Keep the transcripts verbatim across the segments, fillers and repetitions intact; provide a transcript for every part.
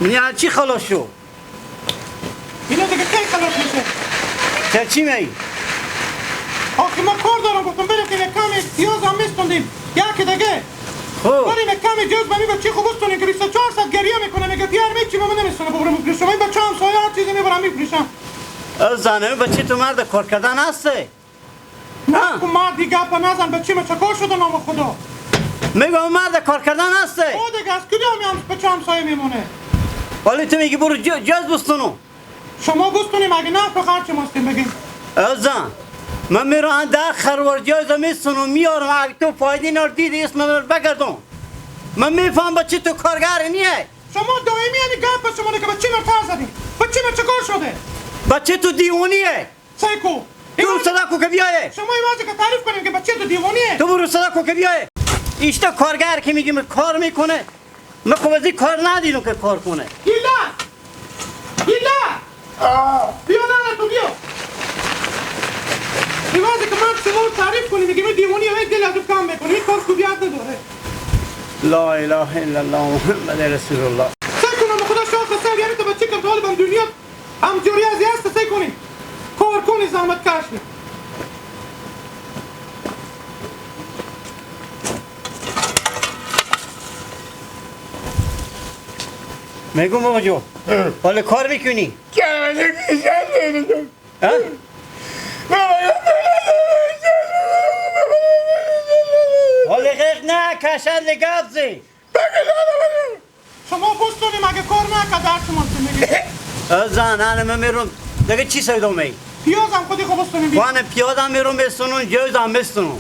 نیا چی خلاص شو؟ اینا دیگه کی خلاص می‌شه؟ چه چی می؟ آخه ما کار دارم، گفتم برسیم یک کمی پیاز هم می‌ستوندیم. یکی دیگه. خب. بریم یک کمی جوز به می بچه خو بستونیم که بیست و چهار ساعت گریه می‌کنه، میگه پیار می‌چی به من نمی‌ستونه ببرم بفروشم. این بچه همسایه هر چیزی می‌برم می‌فروشم. اه، زنه بچه تو مرد کار کردن هسته؟ نه. خب مردی گپ نزن، بچه ما چه کار شده نام خدا؟ میگم مرد کار کردن هسته؟ او دیگه از کدام هم بچه همسایه میمونه؟ ولی تو میگی برو جو-، جوز بستونو. شما بستونیم، اگه نه، تو خرچ ماستیم بگیم. اه، زن، من میرم ده خروار جوز می‌ستونم، میارم، اگه تو فایده نار دیدی، اسم من بگردم. من می‌فهم بچه تو کارگر نیه. شما دائمی همین گپ به شما که بچه من تر زدی. بچه من چه کار شده؟ بچه تو دیوانیه. سیکو. تو برو صدا کو که بیایه. شما این واجه که تعریف کنیم که بچه تو دیوانیه. تو برو صدا کو که بیایه. ایشته کارگر که میگیم کار می‌کنه. من خب از این کار ندیدم که کار کنه. گیلا! گیلا! بیا نه تو بیا. این واجه که من شما رو تعریف کنیم، میگیم این دیوانی همه دل از کم می‌کنه. این کار خوبیت نداره. لا اله الا الله محمد رسول الله. سیکو نام خدا شاخ سر، یعنی تو بچه که غالبا دنیا همجوری از هست، سیکو نی. کار کنی، زحمت کش نی. میگم بابا جو، اه. حال کار می‌کنی؟ چه؟ ها؟ حال غیق نه، کشن گپ زی. شما بستونیم اگه کار نکرد، در شما زندگی. اه، زن، انه من میرم. دیگه چی سیدو می؟ پیاز هم خودی خو بستونیم بی. وانه پیاز هم میرم بستونم، جوز هم بستونم.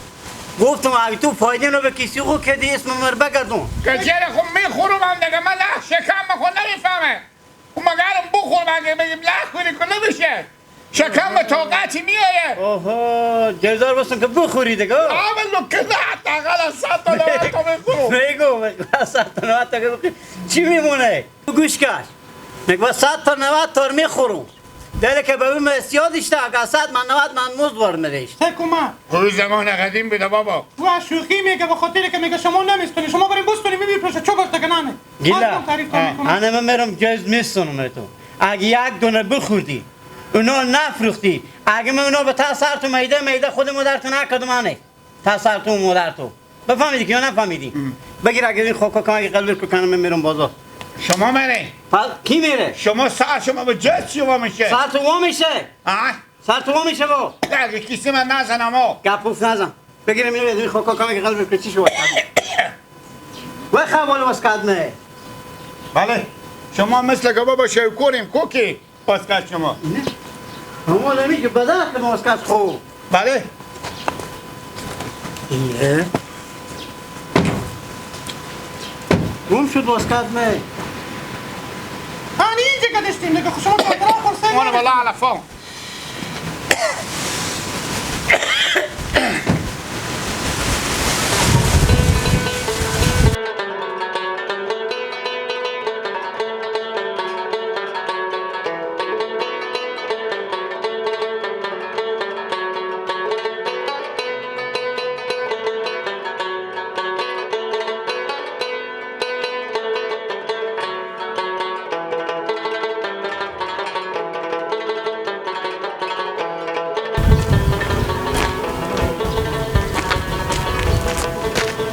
گفتم اگه تو فایده نو به کسی خو کدی اسم مر بگردون. کچر خو میخورم هم دیگه، من اه شکم خو نمیفهمه. خو مگرم بخورم، اگه بگیم له خوری که نمیشه. شکم به طاقتی میاره. آها، جزار بستون که بخوری دیگه. آه، من لو که نه، حداقل از صد تا نود تا بخورم. میگو، صد تا نود تا که بخوری. چی میمونه؟ تو گوش کش. میگه با صد تا نود تا رو میخورم. دلی که به اون مسیاد اشته، اگه صد من نود من مزد وار نوشت. سه کومه. او زمان قدیم بوده بابا. تو از شوخی میگه، به خاطر که میگه شما نمیستونی، شما بریم بستونی می‌بینی پروشه چوب است که نانه. گیلا. آدم تعریف نمی‌کنه. انه من میرم جوز میستونم تو. اگه یک دونه بخوردی، اونا نفروختی، اگه من اونا به تا سر تو میده، میده خود مادر تو نکردم انه. تا سر تو مادر تو. بفهمیدی که یا نفهمیدی؟ ام. بگیر اگه این خاکا کم اگه قلب کو کنم من میرم بازار. شما مره. پس کی میره؟ شما سر شما به جوز چی وا میشه؟ سر تو وا میشه. آه؟ سر تو وا میشه با. اگه کسی من نزنم ها. گپ گفت نزن. بگیرم اینو بدونی خب کاکا میگه قلب که چی شو واسکت. و خب حالا واسکت نه. بله. شما مثل که بابا شیکوریم کوکی واسکت شما. نه. اما نمی که بدن که واسکت خو. بله. اینه. گم شد واسکت نه. هانی اینجا که داشتیم دیگه، خب شما تو اطراف پرسه. والا والا علفا.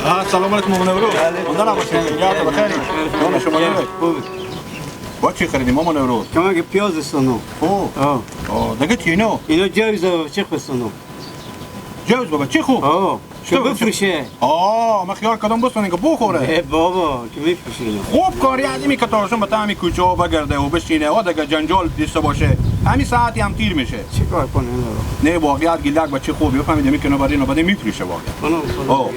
آه، سلام علیکم، مامون ورو. علیکم. مونده نباشید. یاد بخیر. نام شما یاد. خوب. با چی خریدی، مامون ورو؟ کمک پیاز استانو. او. آه. آه، دیگه چی اینو؟ اینو جوز چی خستانو؟ جوز بابا، چی خوب؟ آه. تو بفروشه. آه، من خیال کردم بستونی که بخوره. نه بابا، که می‌فروشه اینو. خوب کاری از اینی که تاشون به تمام کوچه ها بگرده و بشینه، آه، دیگه جنجال داشته باشه. همین ساعتی هم تیر می‌شه. چی کار کنه اینو؟ نه، واقعیت گیلک بچه خوبی، بفهمید، اینو که نبرین و بده می‌فروشه واقعا. کنم، کنم. آه.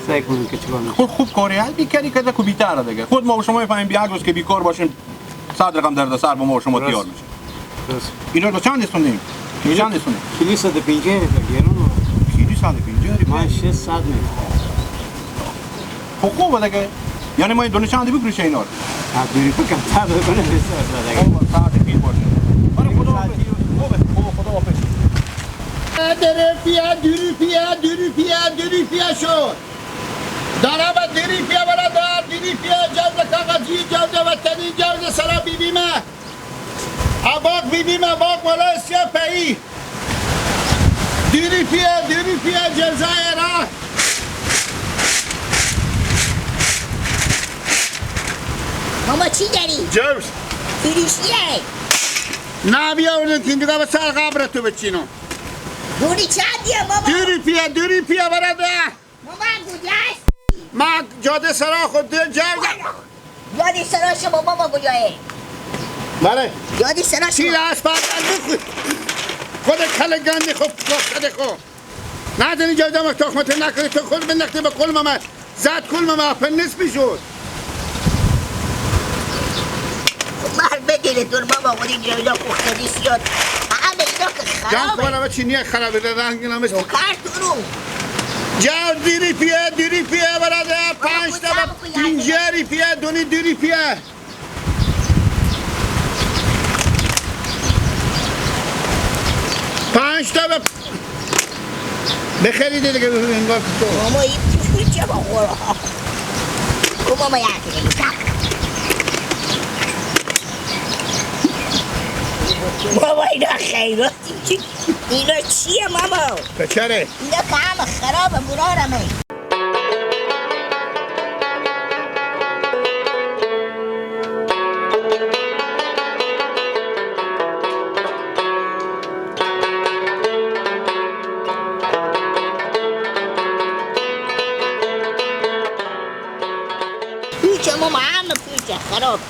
سعی کنم که چی کار می‌شه. خود خوب کاری هست، بیکاری که کو بیتره دیگه. خود ما و شما بفهمیم، بیا روز که بیکار باشیم، صد رقم دردسر با ما و شما راست. تیار می‌شه. راست. اینا رو چند استون دیم؟ اینا چند استون دیم؟ کیلو صد و پنجاه روپیه گرون. کیلو صد و پنجاه روپیه؟ من ششصد می‌دم. خب خوبه دیگه. یعنی ما این دونه چندی بگیریم اینا رو؟ ها، دو روپیه کمتر بکنه، بسیار دیگه. خب، ساعت پیر باشه. آره، خدا حافظ. خوبه، خوبه، خدا حافظ. دو روپیه، دو روپیه، دو روپیه، دو روپیه شد. دانه به دو روپیه برابر، دو پیه جوز کاغذی، جوز وطنی، جوز سرا بی‌بیمه. اباق بی‌بیمه، باق ولا سیاه پهی. دوری پیه، دوری پیه جزایه را. ماما چی داری؟ جوز. فروشیه. نه، بیا اون کینجگا به سر قبر تو بچینم. دوری چه دیه ماما؟ دوری پیه، دوری پیه برده. ماما کجا هستی؟ ما جاده سرا خود دو جا. جاده سرا شما ماما کجایه؟ بله. جاده سرا چی شما؟ از پس از خود، خود کل گندی خود، خود خود خود. نه دنی جاده ما تخمت نکردی، تو خود بندختی به کل ماما. زد کل ماما، اپن نصف شد. مار بگیره تو رو بابا، خودی گیره اینا پختنی سیاد. همه اینا که جان خرابه. کوالا و چینی خرابه، ده رنگ اینا مثل تو کار تو رو. جا دوری پیه، دوری پیه، برادر، بابا، پنج تا خود به سبک کن، یعنی. پنجاری پیه، دونی دوری پیه. پنج تا به بخری دیگه، انگار که تو. ماما، این چه با خورا؟ کو ماما، یکی دیگه. ماما، اینا خیراتی. اینا چیه ماما؟ پچره؟ اینا که همه خرابه، برارمه. پوچه ماما، همه پوچه خراب.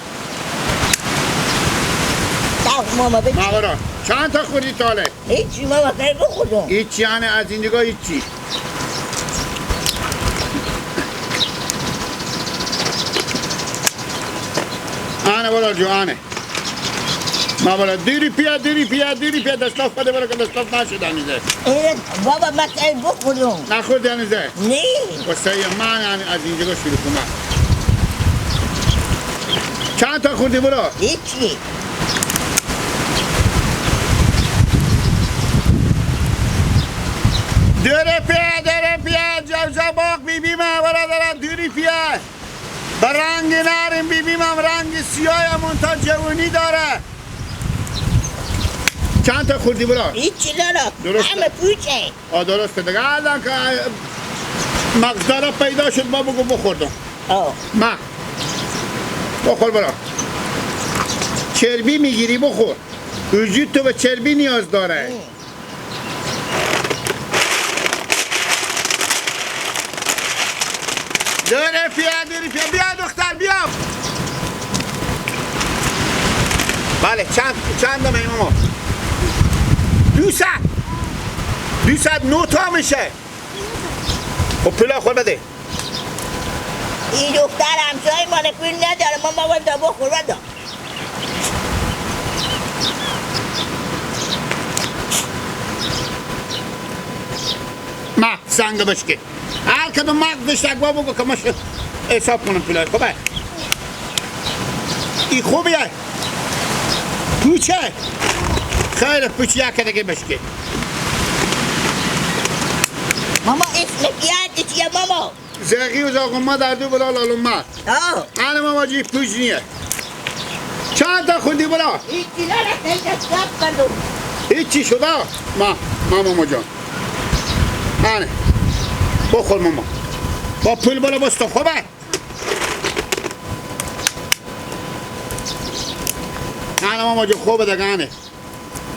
تا ماما بگی. ماورا، چند تا خوردی تاله؟ هیچی ماما، کار بخوردم. هیچی، انه از اینجا هیچی. انه والا جو، انه. ما والا دوری پیه، دوری پیه، دوری پیه، دستاف بده برو که دستاف نشد هنوزه. اه، بابا، ما کار بخوردم. نخوردی هنوزه؟ نه. و سه من، انه از اینجا شروع کنم. چند تا خوردی برو؟ هیچی. دوری پیه، دوری پیه، جوزه باغ بی‌بیمه، برادرم، دوری پیه. به رنگ نرم بی‌بیمم، رنگ سیاه منتها جوونی داره. چند تا خوردی برا؟ هیچی لالا. درسته. همه پوچه. آه، درسته دیگه. الان که مغزدارا پیدا شد، ما بگو بخوردم. آه. ما. بخور برا. چربی می‌گیری، بخور. وجود تو به چربی نیاز داره. اه. دوری پیه، دوری پیه. بیا دختر، بیا. بله، چند، چند میمون ما؟ دوصد. دوصد نو تا می‌شه. خب، پول خور بده. این دختر همسایه مال پول نداره، ما، ما باید بخور بده. ما سنگ بشکه. هر کدوم مغز داشته، اگه بگو که مش حساب کنم پولای خوبه. ای خوبیه. پوچه. خیلی پوچه، یک دیگه بشکه. ماما، اسم پیاز چیه ماما؟ زغی و زاغومه در دو بلا لالومه. آه. انه ماما جی پوچ نیه. چند تا خوندی برا؟ هیچی نره، خیلی صاف کردم. هیچی شده؟ ما، ما ماما جان. انه. بخور ماما. با پول برا بسته خوبه. انه ماما جان خوبه دگه انه.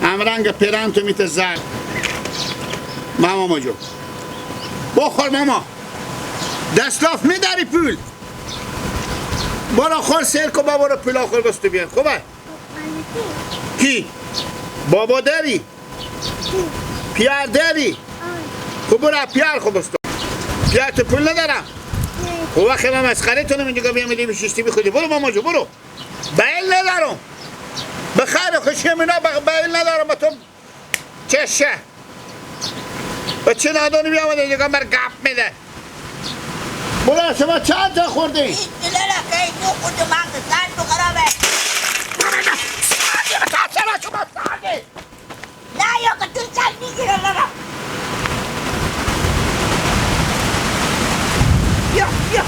همرنگ پرنت میته زر. ماما جو. بخور ماما. دستلاف می‌داری پول؟ برو خور سیر کو، با برو پول آخر بستو بیان. خوبه؟ کی؟ بابا داری؟ پیار داری؟ خب برو پیار خو بستو. پیار تو پول ندارم. خب وقتی من مسخره تونم اینجا بیام می‌دی بشیشتی بی خودی. برو ماما جو، برو. بیل ندارم. به خیر خوشی اینا ب-، بیل ندارم به تو. چه شه؟ به چه نادونی بیامده اینجا مر گپ می‌ده؟ بلا شما چند تا خوردی؟ این دلارا که این دو خورده مغز سر تو خرابه. نه، یا که تو چند می‌گیره لارا. بیا، بیا.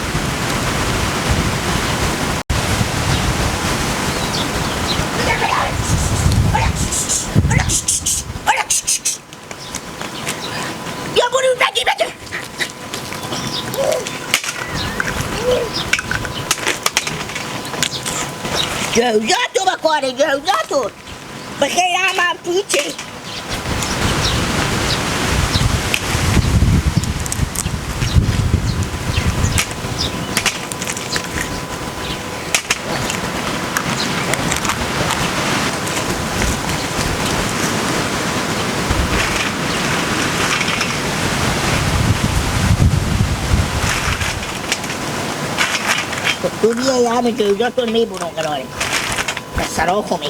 جوزا تو بکاره، جوزا تو. بخیر، هم هم تو چی؟ تو بیا، یعنی جوزا تو می‌برم قراره. سرا خو می.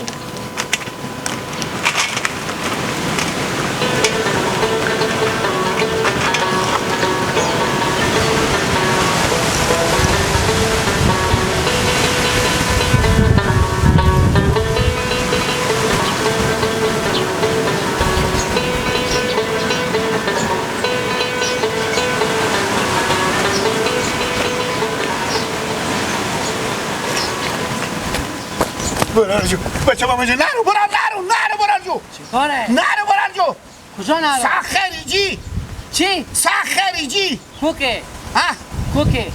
برار جو. بچه بابا جو. نرو برار، نرو، نرو برار جو. چی کاره؟ نرو برار جو. کجا نرو؟ ساخ خریجی. چی؟ ساخ خریجی. کوکه؟ ها؟ کوکه؟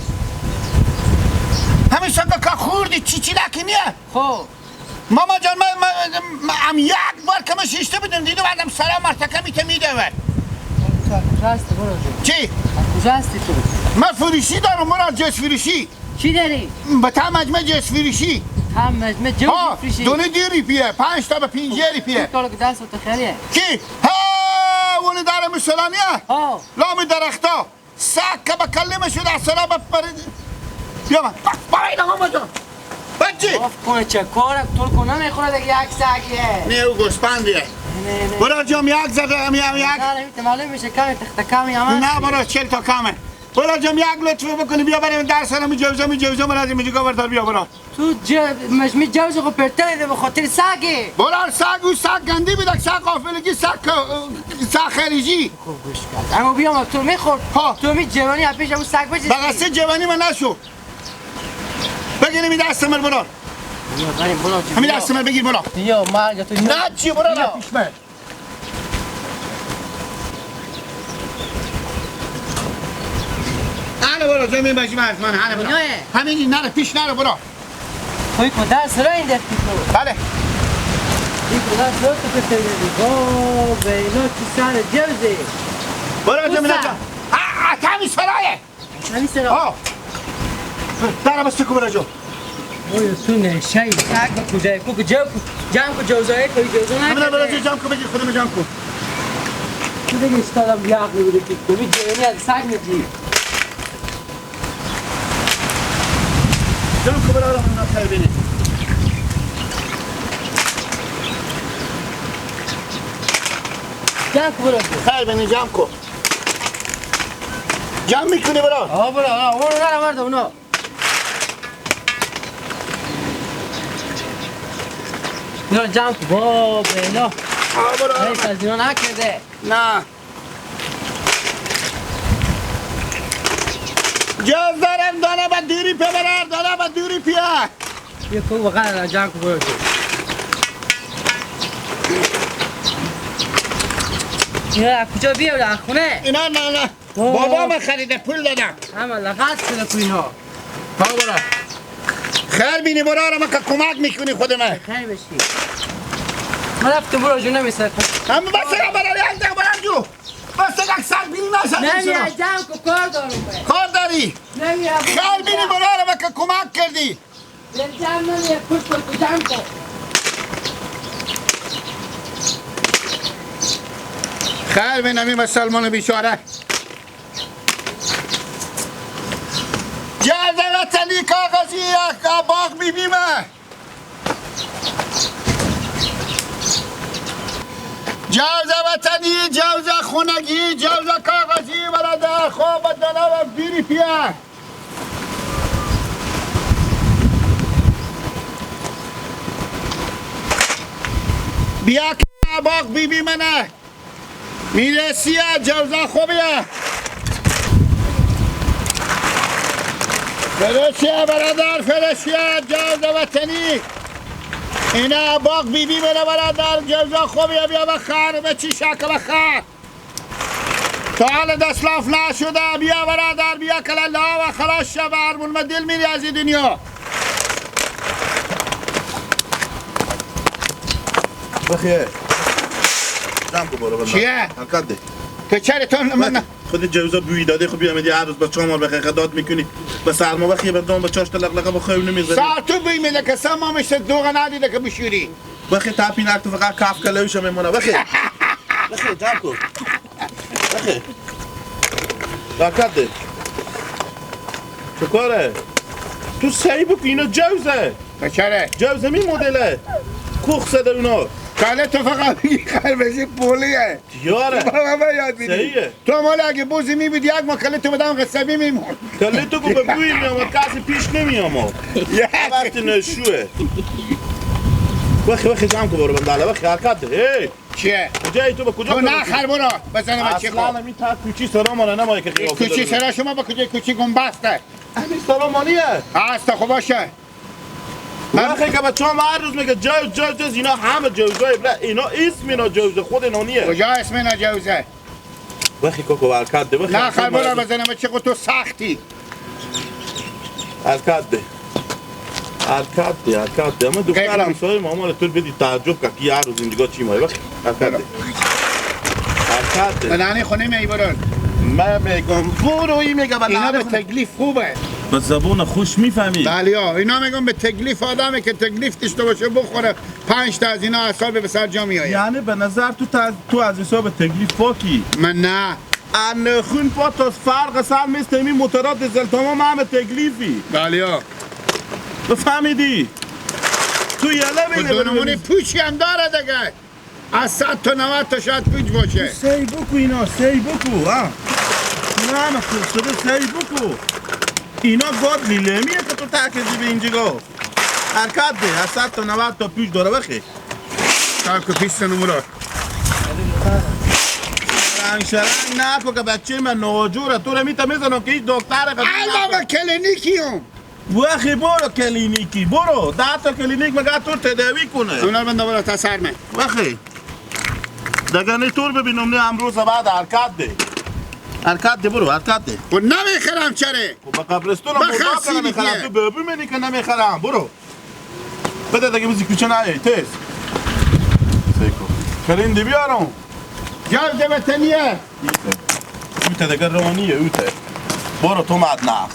همین ساخ که خوردی چی چی لکی نیه؟ خو. ماما جان، من، من، من هم یک بار کمه شیشته بدم، دیدم آدم سرا مرتکه میته میده ور. کجا هستی برو جو؟ چی؟ کجا هستی تو؟ من فروشی دارم، برار، جس فروشی. چی داری؟ به تا مجمع جس فروشی. تا مجمع جس ها، فروشی؟ دونه دی روپیه، پنج تا به پنجاه روپیه. تو کارو که دست تو خیریه. کی؟ ها، اونی داره مثلا نیه؟ ها. لامی درختا. سگ که به کلمه شده، از سرا بپرید. بیا من. بس، بابا، این آقا بجا. بچی؟ آف کنه چه کارم، تو رو کنه می‌خوره دیگه، یک سگیه. نه، او گوسپندیه. نه، نه. برار جام یک زده، هم، هم یک. نه، نه، معلوم می‌شه، کمی تخته کمی هم هست. نه، برار، چهل تا کمه. برار جان، یک لطفی بکنی، بیا بریم در سر می جوزه، می جوزه من از این میجگا بردار، بیا برار. تو ج-، مش-، می جوزه خو پرتره ده به خاطر سگه. برار، سگ و سگ گندی بیدک، سگ قافلگی، سگ ک-، سگ خریجی. خوب گوش کرد. اما بیا ما تو می‌خورد. ها. تو می جوانی از پیش همون سگ بجی. بقصه جوانی من نشو. بگیر می دست من برار. بیا بریم برار جان، همی بیا. دست من بگیر برار. بیا، مرگ تو نه چی برار؟ بیا پیش من. هنه برو، زمین بشی من از من، هنه برو. اینایه. همینی نره، پیش نره، برو. توی کدر سرا این دستی تو؟ بله. این کدر سرا تو که سرا این دستی؟ وای، به اینا چی سر جوزه. برو، زمین بوسه. جا. آه، آه، تمی سرایه. همین سرا. آه. دارا بسته کو برا جو. اوی تو نشه‌ای، سگ به کجای کو، کو جو کو، جمع کو جوزایه، کوی جوزا نه همین برا جو، جمع کو، بگیر خودم جمع کو. تو دیگه استادم یه عقلی بوده که کوی جوانی از سگ می‌گی. جمع کو برا، من خیر بینی. جمع کو برا. خیر بینی، جمع کو. جمع می‌کنی برا؟ آه برا، آه، اونو نرم مردم، اونو. اینا جمع کو، بابا، اینا. آه برا. حیف از اینا نکرده. نه. جوز دارم، دانه به دوری پی برار، دانه به دوری پیه. یه کو بغل جمع کو برو. اینا از کجا بیاری؟ از خونه؟ اینا نه، نه. بابا. بابا من خریده، پول دادم. اما لغت شده تو اینا. ها برا. خیر بینی برا، ما که کمک می‌کنی خود من. خیر بشی. من رفتم برو جو نمی‌سر. اما بس برا، برا، یک دقیقه برا جو. بس یک سر بینی نشد نه، ایشونا. نه، جمع کو، کار دارم من. کار داری؟ نه، نه، خیر بینی برا، ما که کمک کردی. خیر بین امی مسلمان بیچاره. جوز وطنی کاغذی یک باغ بی‌بیمه. جوز وطنی، جوز خونگی، جوز کاغذی برادر، خوب دلار بیری پیه. بیا که باغ بی‌بیمنه. میرسیه جوزا خوبیه. فرشیه برادر، فرشیه جوز وطنی. اینا باغ بی‌بیمنه برادر، جوزا خوبیه، بیا بخر، به چی شک بخر. تا حال دست لاف نشده، بیا برادر، بیا کلا لاو خلاص شه، بر من دل می‌ریزی دنیا. بخیر. جمع کو بارو بندر. چیه؟ حرکت ده. تو چرا تو من خود جوزا بوی داده، خب بیا می‌دی هر روز با چهار ماه بخیر داد می‌کنی. به سرما بخیر به دام به چاشت لقلقه با خیلی نمی‌ذاری. ساعت تو بوی می‌ده که سما می‌شه دوغ ندیده که بشوری. بخی تپینک تو فقط کف کلویش میمونه. بخی. بخی جمع کو. بخی. برکت ده. چه کاره؟ تو سعی بکن، اینا جوزه. بچره. جوزه می مدله. کوخ زده اونا. کله تو فقط می‌گی خربزی پولیه. یاره. بابا، من یاد می‌دی. صحیحه. تو مال اگه بوزی می‌بودی، یک ما کله تو بدم قصه می‌مون. کله تو گو به بوی می‌آمد، کسی پیش نمی‌آمد. یک. وقتی نشوه. وخی، وخی جمع کو برو بنداله، وخی حرکت ده. هی. چیه؟ کجایی تو، به کجا تو برو؟ نخر برو، بزنم چی اصلاً کو؟ امی تا کوچی سرا مانه نمایی که قیافه کوچی داره. سرا شما به کجای کوچی گنبسته؟ امی سرا مانیه. هسته، خب باشه. وخی که بچه‌ها هر روز میگه جوز، جوز، جوز، اینا همه جوزای بله، اینا اسم اینا جوزه، خود اینا نیه. کجا اسم اینا جوزه؟ وخی کاکو حرکت ده، وخی نه، حرکت خر برو ده. بزنم، چه تو سختی. حرکت ده. حرکت ده، حرکت ده. اما دختر همسایه ما، ما تو بدی تعجب که کی هر روز اینجا چی مایه. وخی حرکت ده. حرکت ده. بدنی خونه می‌برن. من می‌گم، برو، این میگه به اینا به نحوه تکلیف خوبه. به زبون خوش می‌فهمی. بله، ها. اینا می‌گم به تکلیف، آدمی که تکلیف داشته باشه بخوره، پنج تا از اینا حساب به سر جا می‌آید. یعنی به نظر تو، تو از، تو از حساب تکلیف پاکی؟ من نه. ان خون پا تا فرق سر مثل می موتورات دیزل تمام همه تکلیفی. بله، ها. بفهمیدی؟ تو یله خود بینه دو نمونه ببینی. پوچی هم داره دیگه. از صد تا نود تا شاید پوچ باشه. سعی بکو اینا، سعی بکو، ها. اینا همه خوب شده، سعی بکو. اینا گاد لیلمیه که تو تکیزی به اینجا. حرکت ده، از صد تا نود تا پوچ داره بخی. تا که پیست نمره. رنگ شرنگ نکو که بچه من ناجوره، تو رو می‌تونم می‌زنم که هیچ دکتر قبول نکن. الان به کلینیکی هم. وخی برو کلینیکی، برو. ده تا کلینیک مگه تو تداوی کنه. اونا بنده برو تا سر من. وخی. دگه نه تور ببینم نه امروز بعد حرکت ده. حرکت ده برو، حرکت ده. خب نمیخرم چره؟ خب به قبرستون بخر مردم که سیدی نمیخرم، دیگه. تو ببین منی که نمیخرم، برو. بده دگه بزی کوچه نه، تیز. سیکو. کرین دی بیارم. جلد بتنیه. اوته دگه روانیه، اوته. برو تو مد نخ.